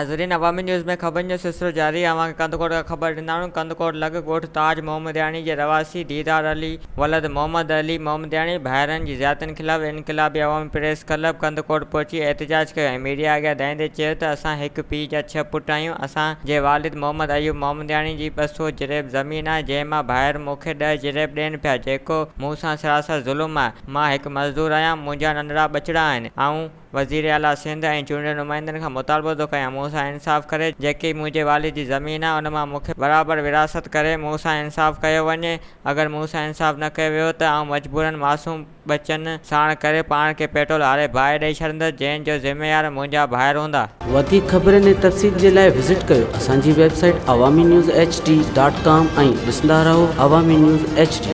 ناظرين عوامي نيوز ۾ خبرن جو سلسلو جاري اوهان کي ڪنڌڪوٽ کان خبر ڏيندا آهيون ڪنڌڪوٽ لڳ ڳوٺ تاج محمدياڻي جي رهواسي ديدار علي ولد محمد علي محمدياڻي ڀائرن جي زيادتين خلاف انقلابي عوامي پريس ڪلب ڪنڌڪوٽ پهچي احتجاج ڪيو ۽ ميڊيا اڳيان دانهيندي چيو ته اسان هڪ پيء جا ڇهه پٽ آهيون اسان جي والد محمد ايوب محمدياڻي جي 200 جريب زمين آهي جنهن مان ڀائر مون کي ڏهه جريب ڏين پيا جيڪو مون سان سراسر ظلم آهي مان هڪ مزدور آهيان منهنجا ننڍڙا ٻچڙا آهن آئون وزير اعليٰ سنڌ ۽ چونڊيل نمائندن کان مطالبو ٿو ڪيان مون سان انصاف ڪري جيڪي منهنجي والد جي زمين آهي ان مان مون کي برابر ورهاست ڪري مون سان انصاف ڪيو وڃي اگر مون سان انصاف نه ڪيو ويو ته آئون مجبورن معصوم ٻچن ساڻ ڪري پاڻ کي پيٽرول هاري باهه ڏئي ڇڏندس جنهن جو ذميوار منهنجا ڀائر هوندا. وڌيڪ خبرن ۽ تفصيل جي لاء وزٽ ڪيو اسان جي website Awami news H D dot com ۽ ڏسندا رهو عوامي نيوز ايڇ ڊي.